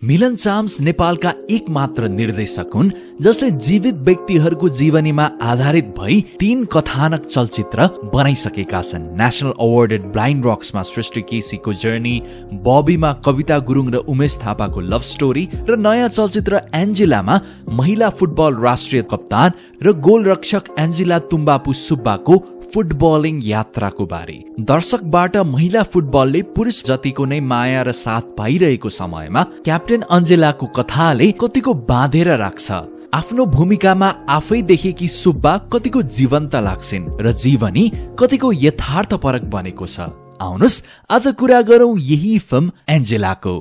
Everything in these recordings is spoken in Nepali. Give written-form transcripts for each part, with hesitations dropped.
मिलन चाम्स नेपालका एकमात्र निर्देशक हुन् जसले जीवित व्यक्तिहरूको जीवनीमा आधारित भई 3 कथानक चलचित्र बनाइसकेका छन्। नेशनल अवार्डेड ब्लाइन्ड रक्समा सृष्टि केसीको जर्नी, बबीमा कविता गुरुङ र उमेश थापाको लभ स्टोरी र नयाँ चलचित्र एन्जेलामा महिला फुटबल राष्ट्रिय कप्तान र गोलरक्षक एन्जेला तुम्बापु सुब्बाको फुटबलिङ यात्राको बारे। दर्शकबाट महिला फुटबलले पुरुष जतिको नै माया र साथ पाइरहेको समयमा क्याप्टेन एन्जेलाको कथाले कतिको बाँधेर राख्छ। आफ्नो भूमिकामा आफै देखेकी सुब्बा कतिको जीवन्त लाग्छिन् र जीवनी कतिको यथार्थपरक बनेको छ। आउनुस् आज कुरा गरौं यही फिल्म एन्जेलाको।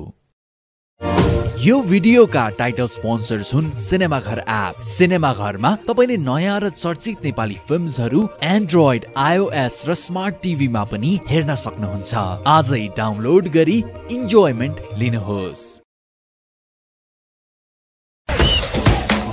यो भिडियोका टाइटल स्पोन्सर्स हुन् सिनेमाघर एप। सिनेमाघरमा तपाईले नयाँ र चर्चित नेपाली फिल्महरू एन्ड्रोइड, आइओएस र स्मार्ट टिभीमा पनि हेर्न सक्नुहुन्छ। आजै डाउनलोड गरी इन्जोयमेन्ट लिनुहोस्।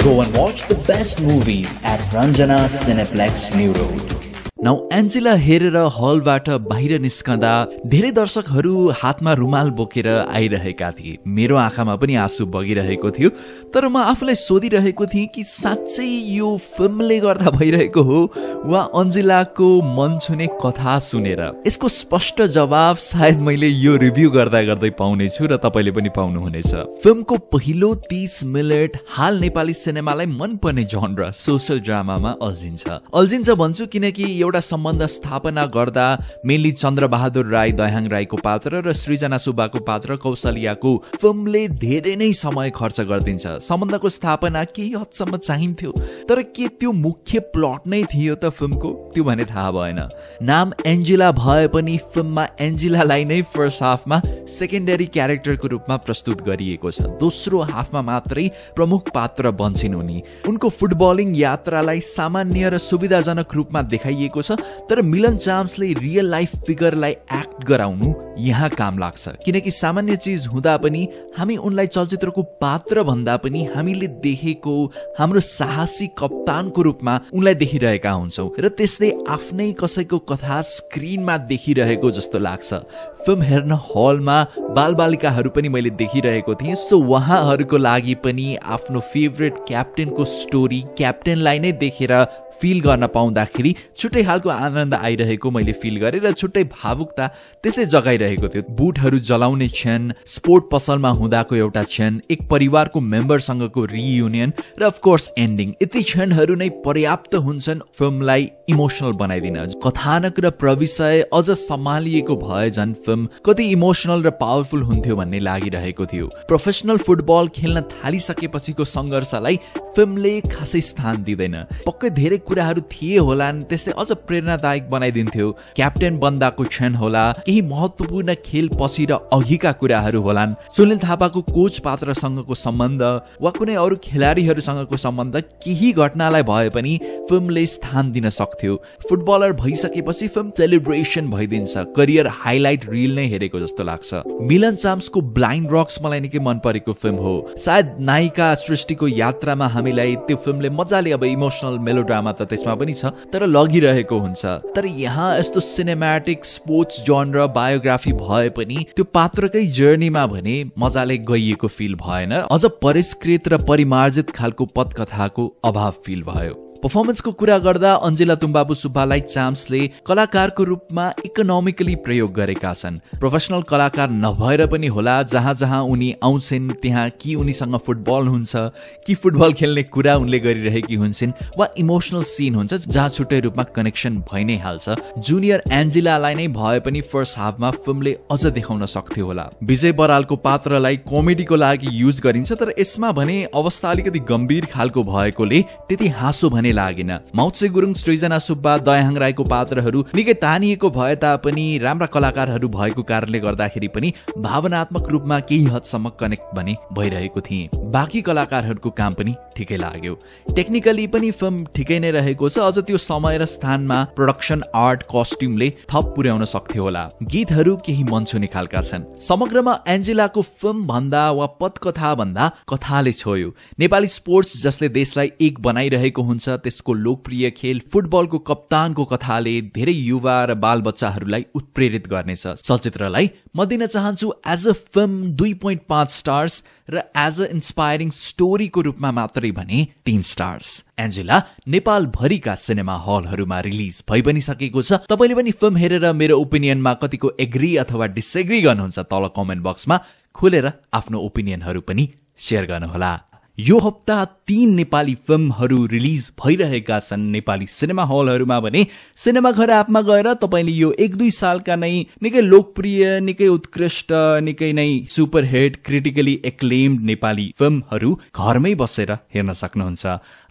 Go and watch the best movies at Ranjana Cineplex New Road. Now Angela हेरेर हलबाट बाहिर निस्कँदा धेरै दर्शकहरू हातमा रुमाल बोकेर आइरहेका थिए। मेरो आँखामा पनि आँसु बगिरहेको थियो। तर म आफूलाई सोधिरहेको थिएँ कि साँच्चै यो फिल्मले गर्दा भइरहेको हो वा एन्जेलाको मन छुने कथा सुनेर? यसको स्पष्ट जवाब सायद मैले यो रिभ्यू गर्दा गर्दै पाउने छु र तपाईले पनि पाउनुहुनेछ। फिल्मको पहिलो 30 मिनेट हाल नेपाली सिनेमालाई मनपर्ने जनर सोशल ड्रामामा अल्झिन्छ भन्छु, किनकि एउटा सम्बन्ध स्थापना गर्दा मेनली चन्द्रबहादुर राई दयाहाङ राईको पात्र र सृजना सुब्बाको पात्र कौशल्याको फिल्मले धेरै नै समय खर्च गरिदिन्छ। सम्बन्धको स्थापना केही हदसम्म चाहिन्थ्यो, तर के त्यो मुख्य प्लट नै थियो त फिल्मको? त्यो भने थाहा भएन। नाम एन्जेला भए पनि फिल्ममा एन्जेलालाई नै फर्स्ट हाफमा सेकेन्डरी क्यारेक्टरको रूपमा प्रस्तुत गरिएको छ। दोस्रो हाफमा मात्रै प्रमुख पात्र बन्छिन् उनी। उनको फुटबलिङ यात्रालाई सामान्य र सुविधाजनक रूपमा देखाइएको छ, तर मिलन चाम्सले रियल लाइफ फिगरलाई एक्ट गराउनु यहाँ काम लाग्छ। किनकि सामान्य चीज हुँदा पनि हामी उनलाई चलचित्रको पात्र भन्दा पनि हामीले देखेको हाम्रो साहसी कप्तानको रूपमा उनलाई देखिरहेका हुन्छौं र त्यसले आफ्नै कसैको कथा स्क्रिनमा देखिरहेको जस्तो लाग्छ। फिल्म हेर्न हलमा बालबालिकाहरू पनि मैले देखिरहेको थिएँ। सो उहाँहरूको लागि पनि आफ्नो फेभरेट क्याप्टेनको स्टोरी क्याप्टेनलाई नै देखेर फिल गर्न पाउँदाखेरि छुट्टै खालको आनन्द आइरहेको मैले फिल गरेँ र छुट्टै भावुकता त्यसले जगाइरहेको थियो। बुटहरू जलाउने क्षण, स्पोर्ट पसलमा हुँदाको एउटा क्षण, एक परिवारको मेम्बरसँगको रियुनियन र अफकोर्स एन्डिङ, यति क्षणहरू नै पर्याप्त हुन्छन् फिल्मलाई इमोसनल बनाइदिन। कथानक र प्रविषय अझ सम्हालिएको भए झन् फिल्म कति इमोसनल र पावरफुल हुन्थ्यो भन्ने लागिरहेको थियो। प्रोफेसनल फुटबल खेल्न थालिसकेपछिको सङ्घर्षलाई फिल्मले खासै स्थान दिँदैन। पक्कै धेरै कुराहरू थिए होलान्, त्यसले अझ प्रेरणादायक बनाइदिन्थ्यो। क्याप्टेन बन्दाको क्षण होला, केही महत्त्वपूर्ण खेल पछि र अघिका कुराहरू होलान्, सुनिल थापाको कोच पात्रसँगको सम्बन्ध वा कुनै अरू खेलाडीहरूसँगको सम्बन्ध, केही घटनालाई भए पनि फिल्मले स्थान दिन सक्थ्यो। फुटबलर भइसकेपछि फिल्म सेलिब्रेसन भइदिन्छ, करियर हाइलाइट रिल नै हेरेको जस्तो लाग्छ। मिलन चाम्सको ब्लाइन्ड रक्स मलाई निकै मन परेको फिल्म हो। सायद नायिका सृष्टिको यात्रामा हामीलाई त्यो फिल्मले मजाले अब इमोसनल मेलोड्रामा त त्यसमा पनि छ तर लगिरहेको हुन्छ। तर यहाँ यस्तो सिनेम्याटिक स्पोर्ट्स जनर बायोग्राफी भए पनि त्यो पात्रकै जर्नीमा भने मजाले गइएको फिल भएन। अझ परिष्कृत र परिमार्जित खालको पटकथाको अभाव फिल भयो। पर्फर्मेन्सको कुरा गर्दा एन्जेला तुम्बापु सुब्बालाई चाम्सले कलाकारको रूपमा इकोनोमिकली प्रयोग गरेका छन्। प्रोफेसनल कलाकार नभएर पनि होला, जहाँ जहाँ उनी आउँछिन् त्यहाँ कि उनीसँग फुटबल हुन्छ कि फुटबल खेल्ने कुरा उनले गरिरहेकी हुन्छन् वा इमोसनल सिन हुन्छ जहाँ छुट्टै रूपमा कनेक्सन भइ नै हाल्छ। जुनियर एन्जेलालाई नै भए पनि फर्स्ट हाफमा फिल्मले अझ देखाउन सक्थ्यो होला। विजय बरालको पात्रलाई कमेडीको लागि युज गरिन्छ, तर यसमा भने अवस्था अलिकति गम्भीर खालको भएकोले त्यति हाँसो भने लागेन। माउत्से गुरुङ, सृजना सुब्बा, दयाहाङ राईको पात्रहरू निकै तानिएको भए तापनि राम्रा कलाकारहरू भएको कारणले गर्दाखेरि पनि भावनात्मक रूपमा केही हदसम्म कनेक्ट भने भइरहेको थिए। बाँकी कलाकारहरूको काम पनि ठिकै लाग्यो। टेक्निकली पनि फिल्म ठिकै नै रहेको छ, अझ त्यो समय र स्थानमा प्रोडक्सन आर्ट कस्ट्युमले थप पुर्याउन सक्थ्यो होला। गीतहरू केही मनछुने खालका छन्। समग्रमा एन्जेलाको फिल्म भन्दा वा पटकथा भन्दा कथाले छोयो। नेपाली स्पोर्ट्स जसले देशलाई एक बनाइरहेको हुन्छ, त्यसको लोकप्रिय खेल फुटबलको कप्तानको कथाले धेरै युवा र बालबच्चाहरूलाई उत्प्रेरित गर्नेछ। चलचित्रलाई म दिन चाहन्छु एज अ फिल्म 2.5 स्टार्स र एज अ इन्स्पायरिङ स्टोरीको रूपमा मात्रै भने 3 स्टार्स। एन्जेला नेपाल भरिका सिनेमा हलहरूमा रिलिज भइ पनि सकेको छ। तपाईले पनि फिल्म हेरेर मेरो ओपिनियनमा कतिको एग्री अथवा डिसएग्री गर्नुहुन्छ तल कमेन्ट बक्समा खुलेर आफ्नो ओपिनियनहरू पनि शेयर गर्नुहोला। यो हप्ता 3 नेपाली फिल्महरू रिलिज भइरहेका छन् नेपाली सिनेमा हलहरूमा भने सिनेमाघर एपमा गएर तपाईले यो 1-2 सालका नै निकै लोकप्रिय, निकै उत्कृष्ट, निकै नै सुपरहिट, क्रिटिकली एक्लेम्ड नेपाली फिल्महरू घरमै बसेर हेर्न सक्नुहुन्छ।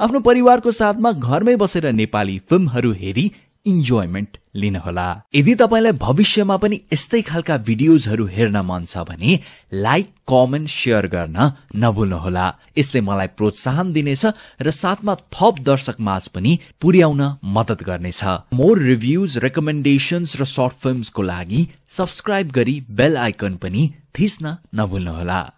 आफ्नो परिवारको साथमा घरमै बसेर नेपाली फिल्महरू हेरी इन्जोयमेन्ट लिनुहोला। यदि तपाईलाई भविष्यमा पनि यस्तै खालका भिडियोजहरू हेर्न मन छ भने लाइक, कमेन्ट, शेयर गर्न नभुल्नुहोला। यसले मलाई प्रोत्साहन दिनेछ र साथमा थप दर्शक माझ पनि पुर्याउन मद्दत गर्नेछ। मोर रिभ्यूज, रेकमेन्डेशन्स र सर्ट फिल्म्सको लागि सब्स्क्राइब गरी बेल आइकन पनि थिच्न नभुल्नुहोला।